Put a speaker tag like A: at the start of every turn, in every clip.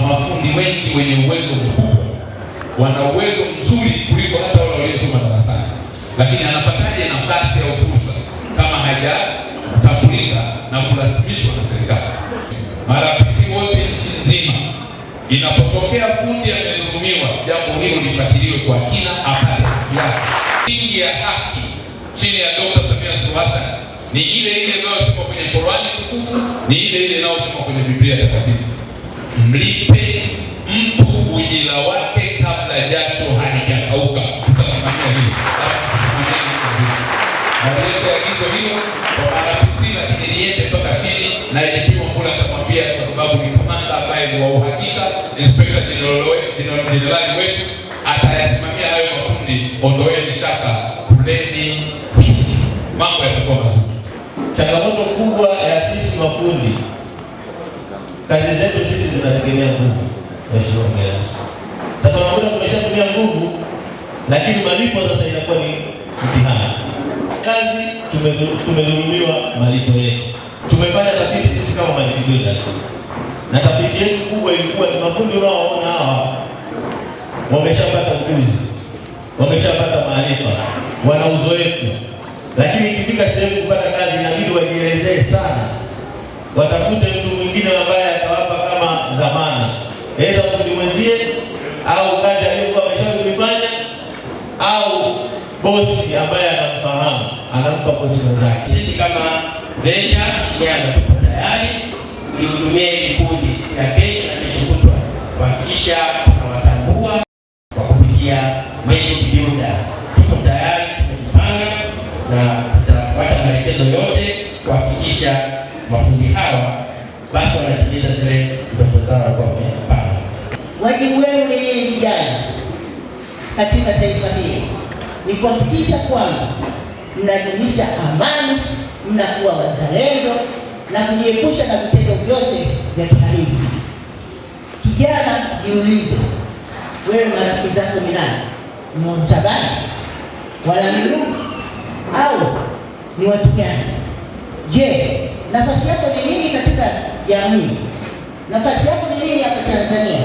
A: Mafundi wengi wenye uwezo mkubwa, wana uwezo mzuri kuliko hata wale waliosoma darasani, lakini anapataje nafasi au fursa kama hajatambulika na kurasimishwa na serikali? Marafisi wote nchi nzima, inapotokea fundi amedhulumiwa, jambo hilo lifuatiliwe kwa kina, apate haki yake. Msingi ya haki chini ya Dr. Samia Suluhu Hassan ni ile ile inayosema kwenye Qur'ani tukufu, ni ile ile inayosema kwenye Biblia takatifu: mlipe mtu ujira wake kabla jasho halijakauka. Tutasimamia hilo, nalete agizo hilo kwa RPC, lakini liende mpaka chini na IGP Wambura atamwambia, kwa sababu ni kamanda ambaye ni wa uhakika, Inspector Jenerali wetu atayasimamia hayo mafundi. Ondoeni shaka, kuleni kushuku, mambo yatakuwa mazuri.
B: Changamoto kubwa ya sisi mafundi, kazi zetu sisi zinategemea nguvu, Mheshimiwa mgeni rasmi. Sasa unakuta tumeshatumia nguvu, lakini malipo sasa inakuwa ni mtihani. Kazi tumedhulumiwa malipo yetu. Tumefanya tafiti sisi kama Magic Builders, na tafiti yetu kubwa ilikuwa ni mafundi unaowaona hawa wameshapata ujuzi, wameshapata maarifa, wana uzoefu, lakini ikifika sehemu kupata kazi inabidi wajielezee sana, watafute mtu mwingine ambaye atawapa kama dhamana, aidha fundi mwenzie au kazi aliyokuwa ameshawahi kuifanya au bosi ambaye anamfahamu anampa bosi mwenzake.
C: Sisi kama VETA Shinyanga tuko tayari kulihudumia hili kundi siku ya kesho na kesho kutwa, kuhakikisha tunawatambua kwa kupitia Magic Builders. Tuko tayari, tumejipanga na tutafuata maelekezo yote kuhakikisha mafundi hawa basi wanatimiza zile ndoto zao walikuwa wamepanga.
D: Wajibu wenu ni nini vijana katika taifa hili? Ni kuhakikisha kwamba mnadumisha amani, mnakuwa wazalendo na kujiepusha na vitendo vyote vya kihalifu. Kijana, jiulize wewe, marafiki zako ni nani? Mvuta bangi, wala mirungi au ni watu gani? Je, nafasi yako ni nini katika jamii? Nafasi yako ni nini hapa Tanzania?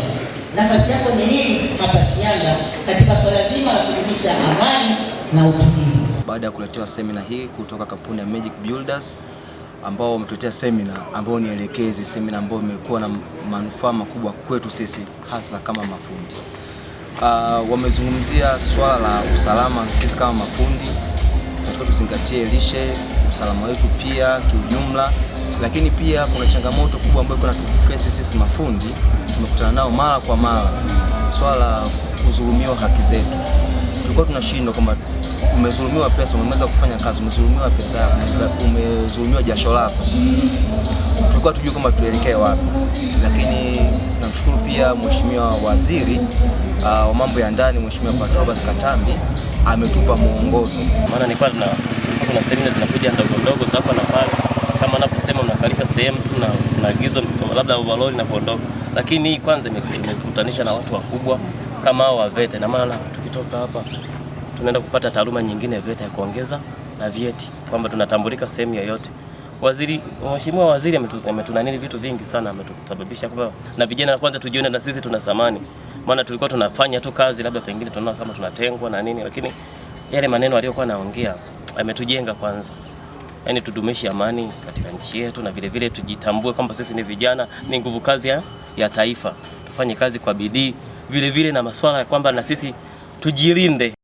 D: Nafasi yako ni nini hapa Shinyanga katika swala zima la kudumisha amani na utulivu?
E: Baada ya kuletewa semina hii kutoka kampuni ya Magic Builders ambao wametuletea semina ambayo ni elekezi, semina ambayo imekuwa na manufaa makubwa kwetu sisi hasa kama mafundi. Wamezungumzia swala la usalama. Sisi kama mafundi tunatakiwa tuzingatie lishe, usalama wetu pia kiujumla, lakini pia kuna changamoto kubwa ambayo kuna tuface sisi mafundi, tumekutana nao mara kwa mara, swala la kudhulumiwa haki zetu. Tulikuwa tunashindwa kwamba umedhulumiwa pesa, umeweza kufanya kazi, umedhulumiwa pesa yako, umedhulumiwa jasho lako, tulikuwa tujue kwamba tuelekee wapi, lakini tunamshukuru pia Mheshimiwa Waziri wa mambo ya ndani Mheshimiwa Patrobas Katambi ametupa mwongozo.
F: Maana nilikuwa kuna semina zinakuja ndogo ndogo za hapa na pale, kama anavyosema mnakalishwa sehemu tu na unaagizwa labda overall na kuondoka, lakini hii kwanza imetukutanisha na watu wakubwa kama hao wa VETA, na maana tukitoka hapa tunaenda kupata taaluma nyingine ya VETA ya kuongeza na vyeti kwamba tunatambulika sehemu yoyote. Waziri, Mheshimiwa Waziri ametunanili vitu vingi sana, ametusababisha kwamba na vijana kwanza tujione na sisi tuna thamani, maana tulikuwa tunafanya tu kazi labda pengine tunaona kama tunatengwa na nini, lakini yale maneno aliyokuwa anaongea ametujenga kwanza, yaani tudumishe amani katika nchi yetu na vile vile tujitambue kwamba sisi ni vijana, ni nguvu kazi ya taifa, tufanye kazi kwa bidii, vile vile na masuala ya kwamba na sisi tujilinde.